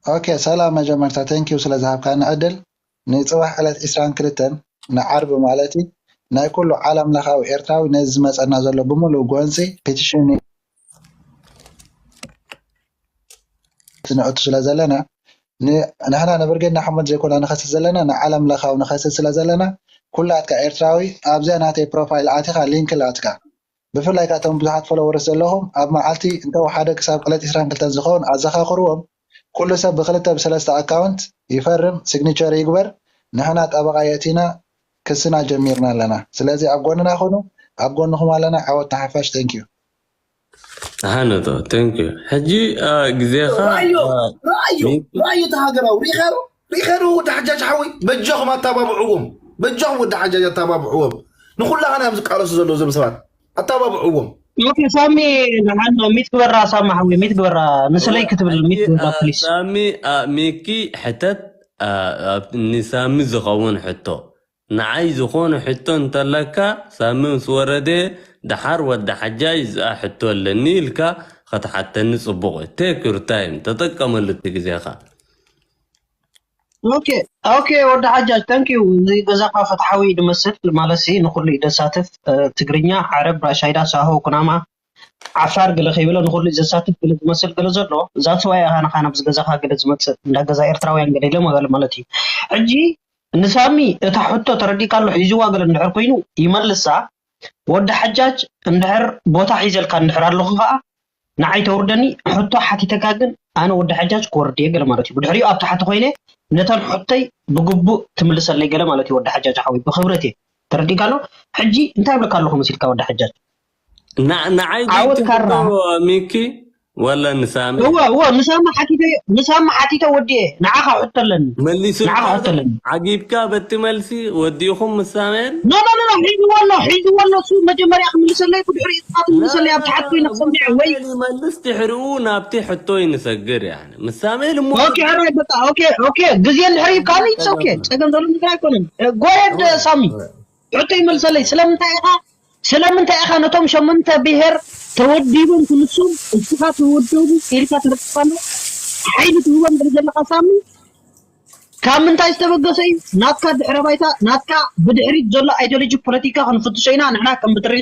ኦኬ፣ ሰላም። መጀመርታ thank you ስለ ዝሃብካኒ ዕድል። ንጽባሕ ዕለት ዕስራን ክልተን ንዓርቢ ማለት እዩ፣ ናይ ኩሉ ዓለም ለኻዊ ኤርትራዊ ነዚ ዝመጸና ዘሎ ብምሉእ ጎንጺ ፒቲሽን ነእቱ ስለ ዘለና፣ ንሕና ንብርጌድ ንሓመዱ ዘይኮና ንኸስስ ዘለና፣ ንዓለም ለኻዊ ንኸስስ ስለ ዘለና፣ ኩላትካ ኤርትራዊ ኣብዚኣ ናተይ ፕሮፋይል ኣቲኻ ሊንክ ላትካ። ብፍላይ ከኣ እቶም ብዙሓት ፎሎወርስ ዘለኹም፣ ኣብ መዓልቲ እንተወሓደ ክሳብ ዕለት ዕስራን ክልተን ዝኸውን ኣዘኻኽርዎም። ኩሉ ሰብ ብኽልተ ብሰለስተ ኣካውንት ይፈርም፣ ሲግኒቸር ይግበር። ንሕና ጠበቓ የእቲና ክስና ጀሚርና ኣለና። ስለዚ ኣብ ጎንና ኩኑ፣ ኣብ ጎንኹም ኣለና። ዓወት ንሓፋሽ። Thank you። ሃነቶ thank you። ሕጂ ግዜኻ ራእዮ ራእዮ ራእዮ ተሃገራዊ ሪኸሩ ሪኸሩ ወዲ ሓጃጅ ሓወይ በጃኹም ኣተባብዕዎም። በጃኹም ወዲ ሓጃጅ ኣተባብዕዎም። ንኹላህና እዮም ዝቃለሱ ዘለዉ እዞም ሰባት። ኣተባብዕዎም። ኦኬ ሳሚ ንሓኖ ሚት ግበራ ሳሚ ሓዊ ሚት ግበራ ንስለይ ክትብል ሚት ግበራ ፕሊስ። ሳሚ ሚኪ ሕተት ንሳሚ ዝኸውን ሕቶ ንዓይ ዝኾነ ሕቶ እንተለካ ሳሚ ምስ ወረደ ደሓር ወዲ ሓጃይ እዚኣ ሕቶ ኣለኒ ኢልካ ኸትሓተኒ ጽቡቕ እዩ። Take your time ተጠቀመሉ እቲ ግዜኻ። ኦኬ ኦኬ ወዲ ሓጃጅ thank you እዚ ገዛኻ ፍትሓዊ ድመስል ማለት ሲ ንኹሉ እዩ ደሳትፍ ትግርኛ ዓረብ ራሻይዳ ሳሆ ኩናማ ዓፋር ገለ ከይበለ ንኹሉ እዩ ዘሳትፍ ገለ ዝመስል ገለ ዘሎ እዛ ሰዋይ ኢኻ ንኻ ናብዚ ገዛኻ ገለ ዝመፅእ እንዳ ገዛ ኤርትራውያን ገለ ኢለ መበለ ማለት እዩ ሕጂ ንሳሚ እታ ሕቶ ተረዲእካ ኣሎ ሒዝዋ ገለ እንድሕር ኮይኑ ይመልሳ ወዲ ሓጃጅ እንድሕር ቦታ ሒዘልካ እንድሕር ኣለኹ ከዓ ንዓይ ተውርደኒ ሕቶ ሓቲተካ ግን ኣነ ወዲ ሓጃጅ ክወርድ እየ ገለ ማለት እዩ ብድሕሪኡ ኣብ ታሕቲ ኮይነ ነተን ሕቶይ ብግቡእ ትምልሰለይ ገለ ማለት እዩ ወዲ ሓጃጅ ሓወይ ብክብረት እየ ተረዲእካ ኣሎ ሕጂ እንታይ ይብለካ ኣለኹ መሲልካ ወዲ ሓጃጅ ንዓይ ዓወት ካራ ሚኪ ወላ ንሳሚ እወ እወ ንሳሚ ሓቲተ ንሳሚ ሓቲተ ወዲኤ ንዓኻ ሕቶ ኣለኒ መሊሱ ንዓኻ ሕቶ ኣለኒ ዓጊብካ በቲ መልሲ ወዲእኹም ምሳሜን ኖ ኖ ኖ ሒዝዎ ኣሎ ሒዝዎ ኣሎ እሱ መጀመርያ ክምልሰለይ ብድሕሪ ኢኻ ትምልሰለይ ኣብ ትሓት ኮይነ ክሰምዕ ወይ ይመልስ ድሕሪኡ ናብቲ ሕቶይ ንሰግር ያኒ ምሳሜን እሞ ኦኬ ሕራይ በቃ ኦኬ ኦኬ ግዜ እንድሕር ይብካኒ ኦኬ ጸገም ዘሎ ነገር ኣይኮነን ጎየድ ሳሚ ሕቶ ይመልሰለይ ስለምንታይ ኢኻ ስለምንታይ ኢኻ ነቶም ሸሞንተ ብሄር ተወዲቦም ክንሶም እስኻ ተወደቡ ኢልካ ተረክባና ሓይሊ ትህቦም ዶ ዘለኻ ሳሚ ካብ ምንታይ ዝተበገሰ እዩ ናትካ ድሕረ ባይታ ናትካ ብድሕሪት ዘሎ ኣይዲዮሎጂ ፖለቲካ ክንፍትሾ ኢና ንሕና ከም ብትሪ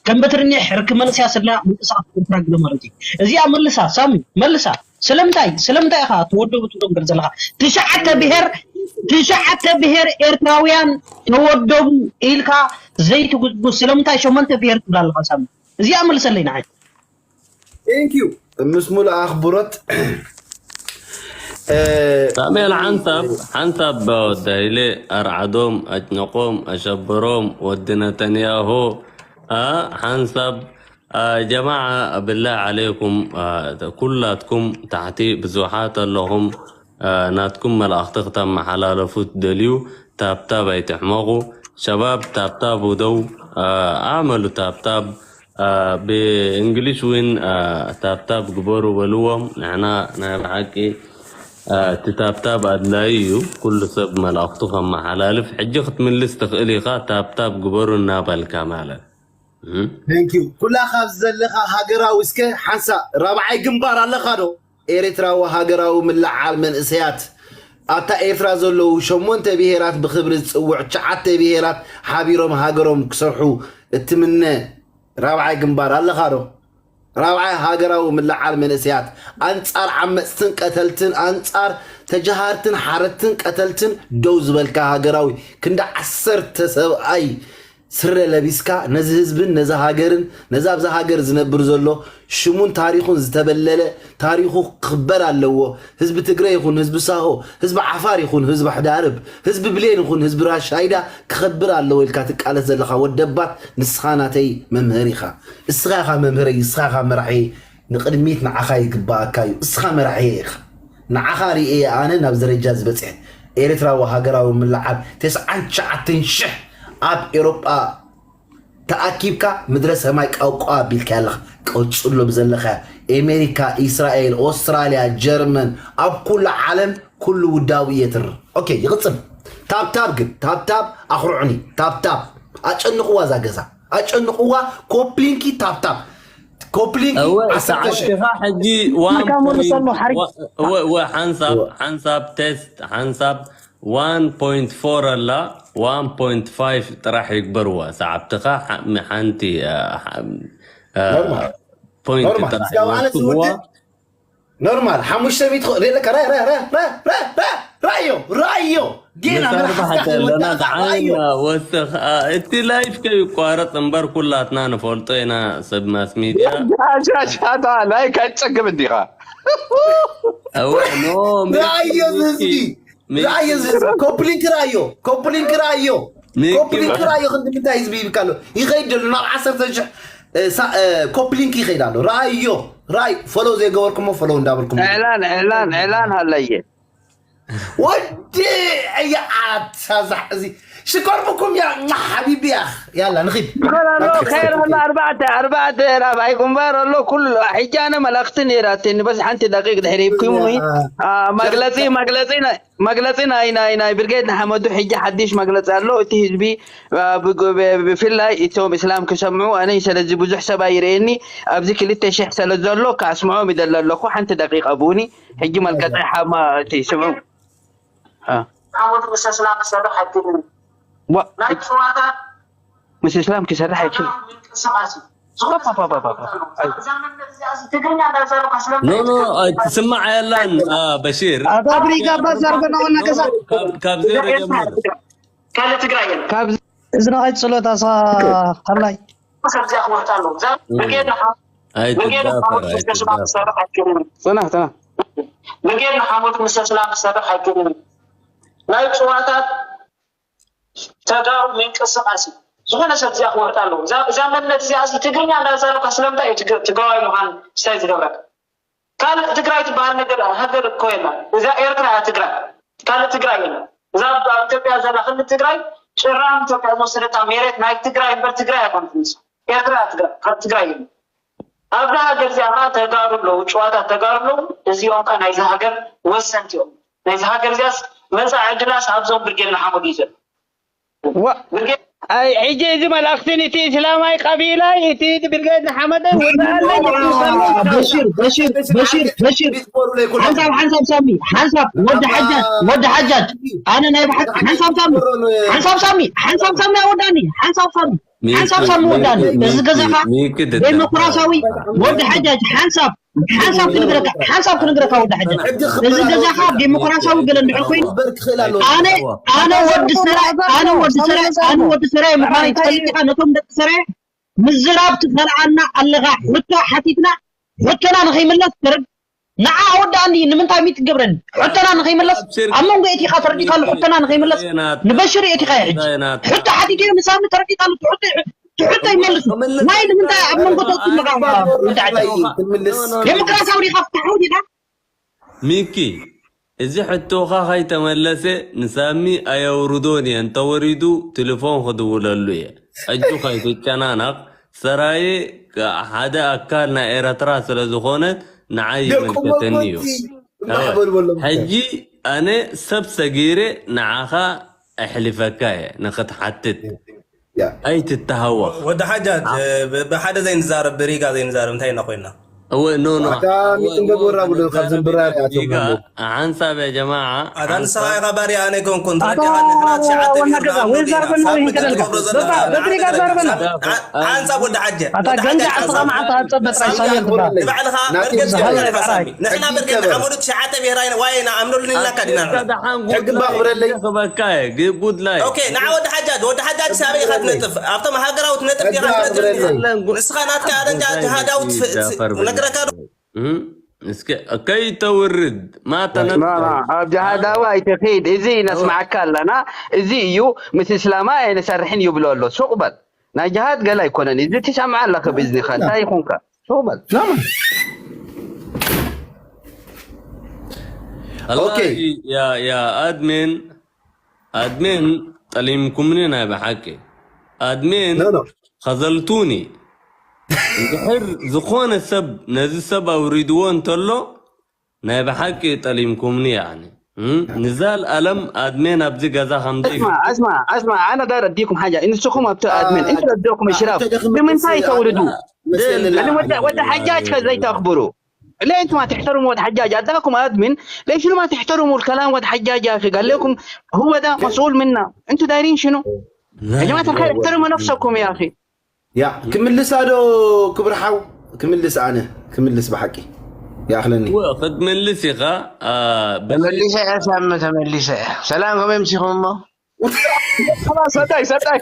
ከም ብትርኒሕ ርክመልስያ ስላ ምንቅስቃስ ኤርትራ ግሎ ማለት እዩ እዚኣ መልሳ ሳሚ መልሳ ስለምንታይ ስለምንታይ ኢኻ ተወደቡ ትብሎም ገለ ዘለኻ ትሽዓተ ብሄር ትሽዓተ ብሄር ኤርትራውያን ተወደቡ ኢልካ ዘይትጉስጉስ ስለምንታይ ሸሞንተ ብሄር ትብል ኣለኻ ሳሚ እዚኣ መልሰለይ ንዓይ Thank you ምስ ሙሉእ ኣኽብሮት ሳሙኤል ሓንሳብ ሓንሳብ ወዳይለ ኣርዓዶም ኣጭነቆም ኣሸበሮም ወዲ ነተንያሆ ሓንሳብ ጀማዓ ብላህ ዓለይኩም ኩላትኩም ታሕቲ ብዙሓት ኣለኹም ናትኩም መልእኽቲ ክተመሓላለፉ ትደልዩ ታብታብ ኣይትሕመቑ ሸባብ ታብታብ ውደው ኣዕመሉ ታብታብ ብእንግሊሽ እውን ታብታብ ግበሩ በልዎም ንሕና ናይ ብሓቂ እቲ ታብታብ ኣድላይ እዩ ኩሉ ሰብ መልእኽቱ ከመሓላልፍ ሕጂ ክትምልስ ትኽእል ኢኻ ታብታብ ግበሩ እናበልካ ማለት Thank you ኩላ ካብ ዘለኻ ሃገራዊ እስከ ሓንሳ ራብዓይ ግንባር ኣለኻ ዶ ኤርትራዊ ሃገራዊ ምልዓል መንእሰያት ኣብታ ኤርትራ ዘለዉ ሸሞንተ ብሄራት ብክብሪ ዝፅውዕ ትሽዓተ ብሄራት ሓቢሮም ሃገሮም ክሰርሑ እትምነ ራብዓይ ግንባር ኣለኻ ዶ ራብዓይ ሃገራዊ ምልዓል መንእሰያት ኣንፃር ዓመፅትን ቀተልትን ኣንፃር ተጃሃርትን ሓረድትን ቀተልትን ደው ዝበልካ ሃገራዊ ክንዲ ዓሰርተ ሰብኣይ ስረ ለቢስካ ነዚ ህዝብን ነዛ ሃገርን ነዚ ኣብዛ ሃገር ዝነብር ዘሎ ሽሙን ታሪኹን ዝተበለለ ታሪኹ ክኽበር ኣለዎ ህዝቢ ትግረ ይኹን ህዝቢ ሳሆ ህዝቢ ዓፋር ይኹን ህዝቢ ሕዳርብ ህዝቢ ብሌን ይኹን ህዝቢ ራሻይዳ ክኸብር ኣለዎ ኢልካ ትቃለስ ዘለኻ ወደባት ንስኻ ናተይ መምህር ኢኻ እስኻ ኢኻ መምህረይ እስኻ ኢኻ መራሒ ንቕድሚት ንዓኻ ይግባኣካ እዩ እስኻ መራሒ ኢኻ ንዓኻ ርእየ ኣነ ናብ ደረጃ ዝበፅሐ ኤርትራዊ ሃገራዊ ምልዓል ተስዓን ትሽዓተን ሽሕ ኣብ ኤሮጳ ተኣኪብካ ምድረ ሰማይ ቃውቃው ኣቢልካ ኣለኻ ቀፅሎ ብዘለኻ ኣሜሪካ፣ ኢስራኤል፣ ኦስትራልያ፣ ጀርመን፣ ኣብ ኩሉ ዓለም ኩሉ ውዳዊ እየ ትር። ኦኬ፣ ይቕጽል። ታብታብ ግን፣ ታብታብ ኣኽርዑኒ። ታብታብ ኣጨንቕዋ፣ እዛ ገዛ ኣጨንቕዋ። ኮፕሊንኪ ታብታብ፣ ኮፕሊንኪ እወ፣ ዓሰርተ ሺሕ። ሰዓትካ ሕጂ ዋን ፖይንት፣ እወ፣ እወ፣ ሓንሳብ፣ እወ። ሓንሳብ ቴስት፣ ሓንሳብ ዋን ፖይንት ፎር ኣላ፣ ዋን ፖይንት ፋይቭ ጥራሕ ይግበርዋ። ሰዓብትኻ ሓ-፣ ሓንቲ፣ አ፣ ሓ-፣ አ፣ ኖርማል። ፖይንት ኖርማል። ጥራሕ ስጋብ ኣነ ይወስድዋ። ስውድእ ኖርማል። ሓሙሽተ ሚእቲ ሪእለካ፣ ራ-፣ ራ-፣ ራ-፣ ራዮ፣ ራዮ። ጌና ምሳልካ ምናሓስካ ሓተ ኣለና፣ ከይወዳእካ፣ ራዮ። ደሓን ወስኽ፣ አ፣ እቲ ላይፍ ከይቋረጽ እምበር ኩላትና ንፈልጦ ኢና፣ ሰብ ማስ ሚድያ። ሻሻታ ላይክ ኣይትጸግብ እንዲኻ። እወ፣ ኖ፣ ራዮ ሚኪ፣ ዝዝጊ። ሚኪ። ራዮ ዝዝጊ። ኮፕሊንክ ራዮ፣ ኮፕሊንክ ራዮ። ሚኪ። ኮፕሊንክ ራዮ ክንዲ ምንታይ ህዝቢ ይብልካ ኣሎ? ይኸይድ ኣሎ ናብ ዓሰርተ ሺሕ፣ እ፣ ሳ-፣ እ፣ ኮፕሊንክ ይኸይድ ኣሎ። ራዮ፣ ራይ፣ ፎሎ ዘይገበርኩሞ ፎሎ እንዳበልኩሞ። ዕላን፣ ዕላን፣ ዕላን ሃለየ። ወዲ እያ ኣታዛሕ እዚ ሽኮር ብኩም ያ ሓቢቢ ያኽ። ያላ ንኺድ። ኸይር ኣሎ፣ ኸይር ኣሎ፣ ኣርባዕተ፣ ኣርባዕተ ራብዓይ ግንባር ኣሎ፣ ኩሉ። ሕጂ ኣነ መልእኽቲ ነይራትኒ፣ በስ ሓንቲ ደቂቅ ድሕሪ ይብኩም፣ ያ። አ፣ መግለጺ፣ መግለጺ ናይ፣ መግለጺ ናይ፣ ናይ፣ ናይ ብርጌድ ንሓመዱ ሕጂ ሓድሽ መግለጺ ኣሎ። እቲ ህዝቢ፣ አ፣ ብግ-፣ ብ-፣ ብፍላይ እቶም እስላም ክሰምዑ፣ ኣነ ስለዚ ብዙሕ ሰብ ኣይርእየኒ፣ ኣብዚ ክልተ ሽሕ ስለ ዘሎ ከስምዖም ይደሊ ኣለኹ። ሓንቲ ደቂቅ ኣብኡኒ። ሕጂ መልቀጺ ሓማ እቲ ስምዑ። አ። ሓሙድ ምስ እስላም ክሰርሕ ኣይክእልን። ዋ-፣ ናይ ጭዋታ ምስ እስላም ክሰርሕ ኣይክእልን። ምንቅስቃስ እዩ። ዝኾነ ፓ፣ ፓ፣ ፓ፣ ፓ፣ ፓ። ኣይ። እዛ መንነት እዚኣ እዚ ትግርኛ እንዳዛረብካ ስለምንታይ ኖ፣ ኖ፣ ትግርኛ? ኣይትስማዕ የላን፣ አ፣ በሺር። ኣታ ብሪጋ ባዛር በናወና ገዛ። ካብ፣ ካብ ዜሮ እዛ ኤርትራ ጀምር። ትግርኛ። ካልእ ትግራይ የለን። ካብ እዝና ኣይትጽሎት ኣሳ ሃላይ። ሰብ እዚኣ ክወርጣ ኣለዎ። እዛ እም። ብርጌድ ንሓ-፣ ብርጌድ ኣይትጋፈር፣ ንሓመዱ ምስ እስላም ኣይትጋፈር። ክሰርሕ ኣይክእልን። ጽናሕ፣ ጽናሕ። ብርጌድ ንሓመዱ ምስ እስላም ክሰርሕ ኣይክእልን። ናይ ጭዋታት ተጋሩ ምንቅስቃስ እዩ። ዝኾነ ሰብ እዚኣ ክወርጣ ኣለዎ። እዛ፣ እዛ መንነት እዚኣ፣ እዚ ትግርኛ እንዳዛረብካ ስለምንታይ እዩ ትግ-፣ ትግራዋይ ምዃን ስታይ ዝገብረካ? ካልእ ትግራይ ትበሃል ነገር፣ ሃገር እኮ የላ። እዛ ኤርትራ እያ ትግራይ። ካልእ ትግራይ የላ። እዛ ኣብ፣ ኣብ ኢትዮጵያ ዘላ ክልል ትግራይ፣ ጭራም ኢትዮጵያ ዝወሰደታ መሬት ናይ ትግራይ እምበር ትግራይ ኣይኮነትን ንሳ። ኤርትራ እያ ትግራይ፣ ካልእ ትግራይ የለን። ኣብዛ ሃገር እዚኣ ኸዓ ተጋሩ ኣለዉ፣ ጭዋታት ተጋሩ ኣለዉ። እዚኦም ኸዓ ናይዛ ሃገር ወሰንቲ እዮም። ናይዛ ሃገር እዚኣስ መጻኢ ዕድላስ ኣብዞም ብርጌድ ንሓመዱ እዩ ዘሎ። ዋ-፣ ብርጌድ ኣይ፣ ሕጂ እዚ መልእኽቲ ነቲ እስላማይ ቀቢላይ፣ እቲ ብርጌድ ንሓመዱ ወጻኣለይ ይብሉ። በሽር፣ በሽር፣ በሽር፣ በሽር። ሓንሳብ፣ ሓንሳብ ሳሚ፣ ሓንሳብ ወዲ ሓጃጅ፣ ወዲ ሓጃጅ። ኣነ ናይ ብሓቂ ሓንሳብ ሳሚ፣ ሓንሳብ ሳሚ፣ ሓንሳብ ሳሚ ኣወዳኒ፣ ሓንሳብ ሳሚ፣ ሚኪ፣ ሓንሳብ ሳሚ ወዳኒ። ሚኪ፣ እዚ ገዛኻ ሚኪ፣ ሚኪ፣ ዴሞክራሲያዊ ትዳፈር። ወዲ ሓጃጅ ሓንሳብ፣ ሓንሳብ ክንግረካ፣ ሓንሳብ ክንግረካ ወዲ ሓጃጅ። ሕጂ እዚ ገዛኻ ዴሞክራሲያዊ ገለ እንድሕር ኮይኑ፣ ክበር ክኽእል ኣለዎ። ኣነ፣ ኣነ ወዲ ሰራይ፣ ኣነ ወዲ ሰራይ፣ ኣነ ወዲ ሰራይ ምዃነይ ትፈልጥ ኢኻ። ነቶም ደቂ ሰራይ ምዝራብ ትኸልኣና ኣለኻ። ሕቶ ሓቲትና፣ ሕቶና ንኸይምለስ ተረድ-፣ ንዓ ኣወዳእኒ፣ ንምንታይ ሚት ትገብረኒ? ሕቶና ንኸይምለስ ኣብሽር፣ ኣብ መንጎ ኤቲኻ ተረዲእካ ኣሎ፣ ሕቶና ንኸይምለስ ዜናት፣ ንበሽር ኤቲኻ እየ ሕጂ። ዜናት። ሕቶ ሓቲተ ንሳሚ ተረዲእካ ኣሎ፣ ትሕቶ፣ ትሕቶ ይመልሱ። መልስ። ናይ ንምንታይ ኣብ መንጎ ተእቱ ኣለኻ? ኣነ ወዳዕቲ። ትምልስ። ዴሞክራሲያዊ ዲኻ፣ ፍትሓዊ ዲኻ? ሚኪ፣ እዚ ሕቶኻ ከይተመለሰ ንሳሚ ኣየውርዶን እየ፣ እንተወሪዱ ቴሌፎን ክድውለሉ እየ። ሕጂ ከይትጨናነቕ፣ ሰራየ ሓደ ኣካል ናይ ኤረትራ ስለ ዝኾነት ንዓይ ደቂ ይምልከተኒ እዩ። መጎቲ እወ። ማሕበል በሎም። ሕጂ ኣነ ሰብ ሰጊረ ንዓኻ ኣሕሊፈካ እየ ንኽትሓትት። ያ። ኣይትተሃወኽ። ወዲ ሓጃጅ፣ ኣብ ብ-፣ ብሓደ ዘይንዛረብ፣ ብሪጋ ዘይንዛረብ እንታይ ኢና ኮይንና? እወ፣ ኖ፣ ኖ። ኣታ እወ፣ ሚትን እወ፣ በጎራ ብሎ ካብ ዝንብራ ኣታ እያ ሪጋ፣ ትብሎ። ሓንሳብ ያ ጀማዓ፣ ኣታ ንስኻ ሓንሳብ። ኢኻ ባርያ፣ ኣነ ኣይኮንኩን። ኣታ ተረዲኻኒ፣ ንሕና ትሽዓተ ወና ብሄር ገዛ፣ ናብዚ ወዛ ዲና፣ ገዛ፣ ናብዚ ወዛ ዲና፣ ገዛ፣ ናብዚ ገዛ፣ ናብዚ ገዛ፣ ገዛ፣ ገዛ። ሓ-፣ ሓንሳብ ወዲ ሓጀ። ኣታ ወዲ ገንዳ ሓጀ ኣስኻ ሓንሳብ። መዓት ኣጸበጥ ራይ ሳሚ ትባል። ንባዕልኻ ናቲ መርገጽ ዝሃለ ገዛ ሓንሳብ። ራይ። ንሕና ሕጊ በርጌድ ይከበር። ንሓመዱ ትሽዓተ ብሄራዊ ዋይና ኣምነሉኒ ኢልናካ ዲና ንሕና። ሕጊ ባኽብረለይ። ክበካ እየ፣ ግ-፣ ጉድ ላይፍ። ኦኬ፣ ንዓ ወዲ ሓጃጅ፣ ወዲ ሓጃጅ ሳበይ ኢኻ ትነጥፍ? ኣብቶም ሃገራዊ ትነጥፍ ዲኻ ሕጊ ትነጥፍ? ባኽብረለይ። ንስኻ ናትካ ኣረንጃ ጅሃዳዊ ትፍ-፣ ት-፣ ነግረካ ዶ? እም፣ እስከ ከይተውርድ፣ ማ ተነጥፍ? ማ፣ ማ፣ ኣብ ጅሃዳዊ ኣይትኺድ። እዚ ነስማዓካ ኣለና። እዚ እዩ፣ ምስ እስላማ ኣይንሰርሕን ይብሎ ኣሎ። ሱቕ በል። ናይ ጅሃድ ገለ ኣይኮነን። እዚ ትሰምዓ ኣለኻ ብእዝንኻ። እንታይ ይኹንካ? ሱቕ በል። ላማ። ኣላ ኦኬ። ያ፣ ያ ኣድሚን፣ ኣድሚን ጠሊምኩምኒ ናይ ብሓቂ። ኣድሚን ኖ፣ ኖ። ኸዘልቱኒ። ድሕር ዝኾነ ሰብ ነዚ ሰብ ኣውሪድዎ እንተሎ ናይ ብሓቂ ጠሊምኩምኒ ያኒ ንዛል ኣለም ኣድሜን ኣብዚ ገዛ ከምዘይ اسمع اسمع اسمع، انا داير اديكم حاجه، انتكم ابتو ادمن، انتوا ادوكم اشراف، لمن تاي تولدوا؟ لمن ودا ودا حجاج كذا تخبروا؟ ليه انتم ما تحترموا ود حجاج؟ اداكم ادمن، ليش ما تحترموا الكلام ود حجاج يا اخي؟ قال لكم هو ده مسؤول منا، انتوا دايرين شنو؟ يا جماعه الخير، احترموا نفسكم يا اخي. ያ ክምልሳ ዶ ክብርሓው? ክምልስ ኣነ ክምልስ ብሓቂ ይኣኽለኒ። ክትምልስ ኢኻ። ተመሊሰ እየ ሳሚ፣ ተመሊሰ እየ። ሰላም፣ ከመይ ምሲኹም እሞ? ሰዳይ ሰዳይ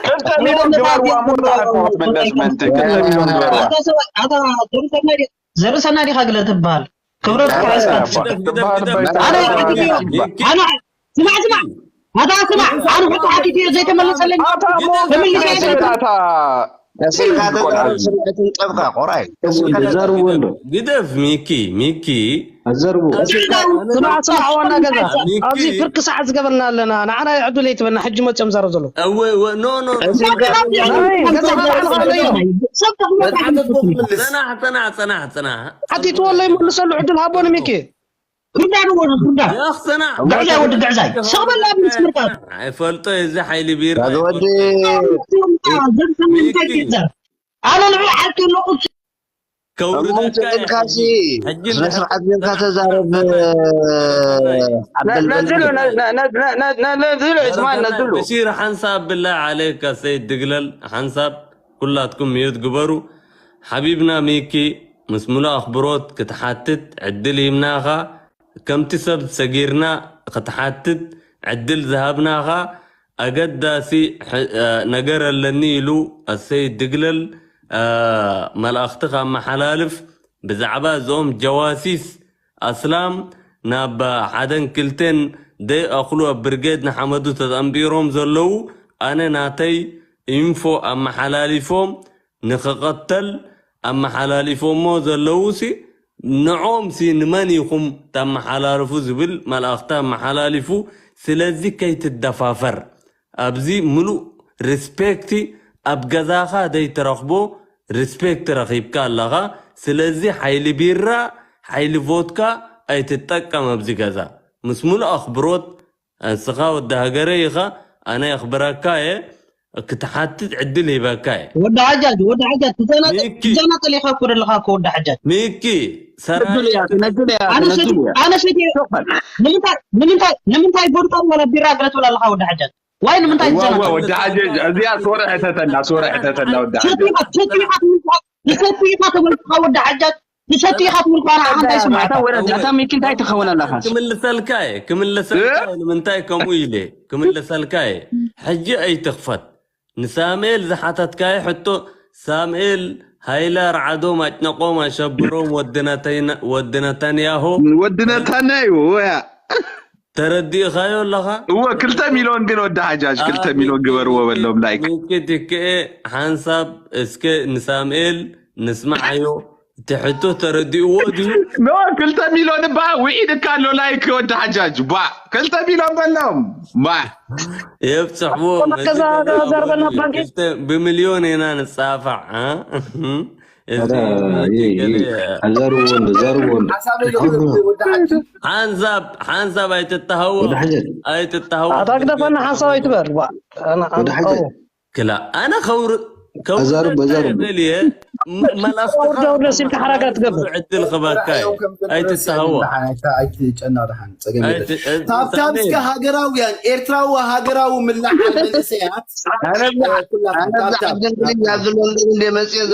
ክልተ ሚሊዮን ግበርዋ እሞ ንዓኹም ክትምለስ ምእንቲ ክልተ ሚሊዮን ግበርዋ። ዘርእሰና ዲኻ ግለ ትበሃል? ክብረት ክብረት ኣነ ስማዕ ስማዕ ኣታ ስማዕ ኣነ ሕቶ ሓቲት እየ ዘይተመለሰለኝ። ተመልሰ ስምዕትን ጠብካ ቆራይ ዘርዎ እንዶ ግደፍ ሚኪ ሚኪ ዘርዎ ስማዕ ስማዕ ዋና ገዛ ኣብዚ ፍርቂ ሰዓት ዝገበርና ኣለና። ንዓና ዕዱል ኣይትበና ሕጂ መፅኦም ዘረ ዘሎ እወ እወ ኖ ኖ ናይ ገዛ ባዕልኻ ኣለዮ። ጽናሕ ጽናሕ ጽናሕ ጽናሕ ሓቲትዎ ኣሎ ይመልሰሉ ዕድል ሃቦ ንሚኪ ክርዳድ ወደ ክርዳድ ያኽ ጽናሕ ግዕዛይ ወደ ግዕዛይ ሰበላ ምስምርካ ኣይፈልጦ እዚ ሓይሊ ቢር ወዲ ዘርሰናይ እንታይ ገዛ ኣነ ንዑ ዓርኪ ኣለኹ ከውርደካሲ ስነ ስርዓት ጌርካ ተዛረብ። ነዝሉ ዑስማን ነዝሉ በሺር ሓንሳብ ብላ ዓለይካ ሰይድ ድግለል ሓንሳብ ኩላትኩም ሚዩት ግበሩ። ሓቢብና ሚኪ ምስ ሙሉ ኣኽብሮት ክትሓትት ዕድል ሂብናኻ። ከምቲ ሰብ ሰጊርና ክትሓትት ዕድል ዝሃብናኻ ኣገዳሲ ነገር ኣለኒ ኢሉ ኣሰይ ድግለል መልእኽቲ ከመሓላልፍ ብዛዕባ እዞም ጀዋሲስ ኣስላም ናብ ሓደን ክልቴን ደይ ኣኽሉ ኣብ ብርጌድ ንሓመዱ ተጠንቢሮም ዘለዉ ኣነ ናተይ ኢንፎ ኣመሓላሊፎም ንኽቐተል ኣመሓላሊፎሞ ዘለዉ ሲ ንዖም ሲ ንመን ኢኹም ተመሓላልፉ ዝብል መልእኽቲ ኣመሓላሊፉ። ስለዚ ከይትደፋፈር ኣብዚ ምሉእ ሪስፔክቲ ኣብ ገዛኻ ዘይትረኽቦ ሪስፔክት ረኺብካ ኣለኻ። ስለዚ ሓይሊ ቢራ ሓይሊ ቮድካ ኣይትጠቀም ኣብዚ ገዛ ምስ ሙሉእ ኣኽብሮት። እስኻ ወዲ ሃገረይ ኢኻ ኣነ የኽብረካ እየ ክትሓትት ዕድል ሂበካ እየ። ወዲ ሓጃጅ ወዲ ሓጃጅ ትዘናጠል ኢኻ እኮ ዘለኻ እኮ ወዲ ሓጃጅ። ሚኪ ሰራይ ኣነ ሰትየ ንምንታይ ቮድካ ዋላ ቢራ ግረ ትብል ኣለኻ ወዲ ሓጃጅ ዋይ ንምንታይ ወዲ ሓጃጅ እዚኣ ሶረ ሕተተላ ሶረ ሕተተላ ወዲ ሓጃጅ ትሰቲ ኢኻ ተበልካ ወዲ ሓጃጅ ትሰቲ ኢኻ ትብል ኳና ሓንታይ ስማዕታ ወረዳ እታ ሚኪ እንታይ ትኸውን ኣለኻ? ክምልሰልካ እየ ክምልሰልካ እየ ንምንታይ ከምኡ ኢለ ክምልሰልካ እየ። ሕጂ ኣይትኽፈት ንሳሙኤል ዝሓተትካዮ ሕቶ ሳሙኤል ሃይለ ርዓዶም ኣጭነቆም ኣሸብሮም ወዲ ነተንያሁ ወዲ ነታንያሁ ወያ ተረዲእኻዮ ኣለኻ? እወ ክልተ ሚሊዮን ግን ወዲ ሓጃጅ ክልተ ሚሊዮን ግበርዎ በሎም ላይክ። ሚኪ ትክኤ ሓንሳብ እስከ ንሳሙኤል ንስምዓዮ እቲ ሕቶ ተረዲእዎ ድዩ? ኖ ክልተ ሚሊዮን እባ ውዒድካ ኣሎ ላይክ ወዲ ሓጃጅ ባ ክልተ ሚሊዮን በሎም ባ የብፅሕዎ ገዛ ገዛ ዘርበና ባንክ ብሚሊዮን ኢና ንፃፋዕ እ? እዚ ዘርዎ እንዶ ዘርዎ እንዶ ሓሳበይ ልኹን ወዲ ሓጃጅ ሓንሳብ ሓንሳብ ኣይትተሃወ ወዲ ሓጃጅ ኣይትተሃወ ኣታ ግደፈና ሓንሳብ ኣይትበር ዋ። ኣና- ወዲ ሓጃጅ ኣዎ። ክላ ኣነ ከውር ኣዛርቦ፣ ኣዛርቦ። በልየ መልእኽትኻ ወርዶ ወርዶ ሲልካ ሓራጋ ትገብር። ዕድል ክበካ እዩ ኣይትተሃወ ኣይትጨና ደሓን ጸገም የለን። ኣይቲ- ታብታብ እስከ ሃገራውያን ኤርትራዊ ሃገራዊ ምላሕ መንእሰያት ኩላትኩም ታብታብ ኣብዚ ሎንደን እንደ መፅዮ